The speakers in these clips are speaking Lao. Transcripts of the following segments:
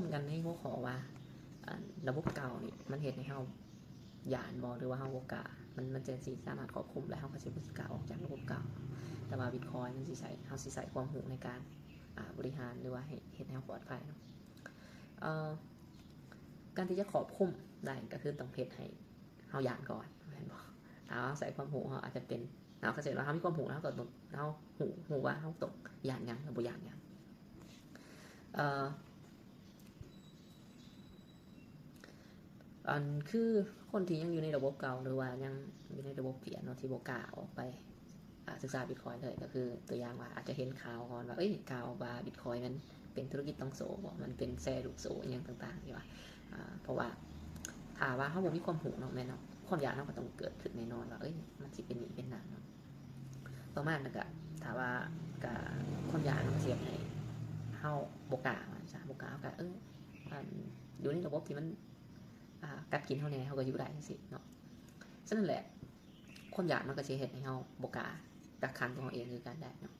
ມກັນໃນຫົວຂໍ້ວ່າ ອັນ ລະບົບເກົ່ານີ້ມັນເຮັດໃຫ້ເຮົາຢ້ານບໍ່ ຫຼືວ່າເຮົາບໍ່ກ້າ ມັນ ມັນຈະຊິສາມາດຄວບຄຸມ ແລະເຮົາກໍຊິບໍ່ກ້າອອກຈາກລະບົບເກົ່າ. ແຕ່ວ່າບິດຄອຍມັນຊິໃຊ້ ເຮົາຊິໃຊ້ຄວາມຮູ້ໃນການ ອາ ບໍລິຫານ ຫຼືວ່າໃຫ້ເຮັດໃຫ້ເຮົາປອດໄພເນາະ. ເອີ ການທີ່ຈະຄວບຄຸມໄດ້ກໍຄືຕ້ອງເຮັດໃຫ້ເຮົາຢ້ານກ່ອນ ແມ່ນບໍ່? ຖ້າເຮົາໃຊ້ຄວາມຮູ້ ເຮົາອາດຈະເປັນ ເຮົາກໍເຊັ່ນວ່າເຮົາມີຄວາມຮູ້ ເຮົາກໍຕ້ອງ ເຮົາຮູ້ ຮູ້ວ່າເຮົາຕ້ອງຢ້ານຫຍັງ ຫຼືບໍ່ຢ້ານຫຍັງ. ເອີ ອັນ ຄືຄົນທີ່ຍັງຢູ່ໃນລະບົບເກົ່າ ຫຼືວ່າຍັງຢູ່ໃນລະບົບປຽນເນາະ ທີ່ບໍ່ກ້າອອກໄປ ອາ ສຶກສາບິດຄອຍເລີຍ ກໍຄືຕົວຢ່າງວ່າອາດຈະເຫັນຂ່າວກ່ອນວ່າ ເອີຍ ຂ່າວວ່າບິດຄອຍມັນເປັນທຸລະກິດຕ່ອງໂສ້ບໍ ມັນເປັນແຊລູກໂສ້ ອີ່ຫຍັງຕ່າງໆ ທີ່ວ່າ ອາ ເພາະວ່າຖ້າວ່າເຮົາບໍ່ມີຄວາມຮູ້ເນາະ ແມ່ນເນາະ ຄວາມຢ້ານເຮົາກໍຕ້ອງເກີດຂຶ້ນແນ່ນອນວ່າ ເອີຍ ມັນຊິເປັນນີ້ເປັນນັ້ນເນາະ. ປະມານນັ້ນກະ ຖ້າວ່າກະ ຄວາມຢ້ານມັນເຮັດໃຫ້ເຮົາບໍ່ກ້າ ວ່າຊັ້ນ ບໍ່ກ້າ ເຮົາກະ ເອີ ອັນ ຢູ່ໃນລະບົບທີ່ມັນ ອາ ກັດກິນເຮົາແດ່ ເຮົາກໍຢູ່ໄດ້ຈັ່ງຊີ້ເນາະ. ສະນັ້ນແຫຼະ ຄວາມຢ້ານມັນກໍຊິເຮັດໃຫ້ເຮົາບໍ່ກ້າກັກຂັງຕົວເຮົາເອງຄືກັນໄດ້ເນາະ.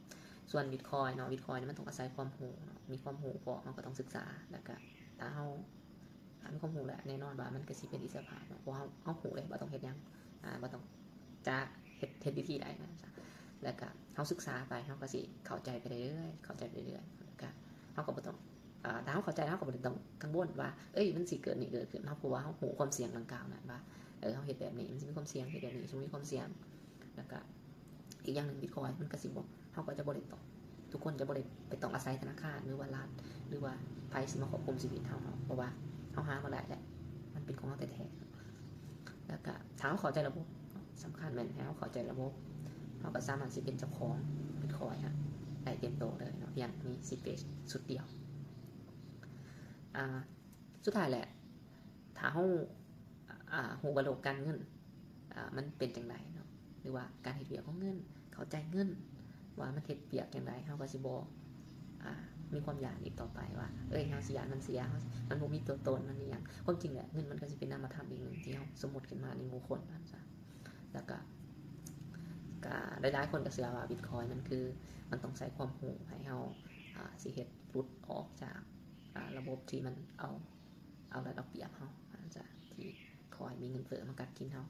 ສ່ວນບິດຄອຍເນາະ ບິດຄອຍນີ້ມັນຕ້ອງອາໄສຄວາມຮູ້ເນາະ ມີຄວາມຮູ້ພ້ອມ ເຮົາກໍຕ້ອງສຶກສາ ແລ້ວກະຖ້າເຮົາ ຖ້າມີຄວາມຮູ້ແລ້ວ ແນ່ນອນວ່າມັນກໍຊິເປັນອິດສະຫຼະພາບເນາະ ເພາະເຮົາ ເຮົາຮູ້ເລີຍວ່າຕ້ອງເຮັດຫຍັງ ອາ ວ່າຕ້ອງຈະເຮັດ ເຮັດວິທີໃດນະ ແລ້ວກະເຮົາສຶກສາໄປ ເຮົາກໍຊິເຂົ້າໃຈໄປເລື້ອຍໆ ເຂົ້າໃຈໄປເລື້ອຍໆ ແລ້ວກະເຮົາກໍບໍ່ຕ້ອງ ອາ ຖ້າເຮົາເຂົ້າໃຈ ເຮົາກໍບໍ່ໄດ້ຕ້ອງກັງວົນວ່າ ເອີຍ ມັນຊິເກີດນີ້ເກີດຂຶ້ນ ເຮົາ ເພາະວ່າເຮົາຮູ້ຄວາມສ່ຽງດັ່ງກ່າວນັ້ນວ່າ ເອີ ເຮົາເຮັດແບບນີ້ມັນຊິມີຄວາມສ່ຽງ ເຮັດແບບນີ້ຊິບໍ່ມີຄວາມສ່ຽງ ແລ້ວກະ ອີກຢ່າງໜຶ່ງ ບິດຄອຍມັນກໍຊິບໍ່ ເຮົາກໍຈະບໍ່ໄດ້ຕ້ອງ ທຸກຄົນຈະບໍ່ໄດ້ໄປຕ້ອງອາໄສທະນາຄານ ຫຼືວ່າລັດ ຫຼືວ່າໃຜຊິມາຄວບຄຸມຊີວິດເຮົາເນາະ ເພາະວ່າເຮົາຫາມາໄດ້ແລ້ວ ມັນເປັນຂອງເຮົາແທ້ໆ. ແລ້ວກະຖ້າເຮົາເຂົ້າໃຈລະບົບ ສຳຄັນແມ່ນໃຫ້ເຮົາເຂົ້າໃຈລະບົບ ເຮົາກໍສາມາດຊິເປັນເຈົ້າຂອງບິດຄອຍໄດ້ເຕັມໂຕເລີຍເນາະ ພຽງມີຊີເພດຊຸດດຽວ. ອາ ສຸດທ້າຍແຫຼະ ຖ້າເຮົາ ອາ ຮູ້ວ່າໂລກການເງິນ ອາ ມັນເປັນຈັ່ງໃດເນາະ ຫຼືວ່າການເຮັດວຽກຂອງເງິນ ເຂົ້າໃຈເງິນວ່າມັນເຮັດວຽກຈັ່ງໃດ ເຮົາກໍຊິບໍ່ ອາ ມີຄວາມຢ້ານອີກຕໍ່ໄປວ່າ ເອີຍ ເຮົາຊິຢ້ານມັນເສຍ ເຮົາ ມັນບໍ່ມີຕົວຕົນ ມັນອີ່ຫຍັງ. ຄວາມຈິງແຫຼະ ເງິນມັນກໍຊິເປັນນາມະທຳອີກໜຶ່ງທີ່ເຮົາສົມມຸດຂຶ້ນມາໃນໝູ່ຄົນວ່າຊັ້ນຊະ. ແລ້ວກະ ກະຫຼາຍໆຄົນກໍເຊື່ອວ່າບິດຄອຍມັນຄື ມັນຕ້ອງໃຊ້ຄວາມຮູ້ໃຫ້ເຮົາ ອາ ຊິເຮັດ ຫຼຸດອອກຈາກ ອາ ລະບົບທີ່ມັນເອົາ ເອົາລັດເອົາປຽບເຮົາ ອາດຈະທີ່ຂໍໃຫ້ມີເງິນເຟີ້ມາກັດກິນເຮົາ.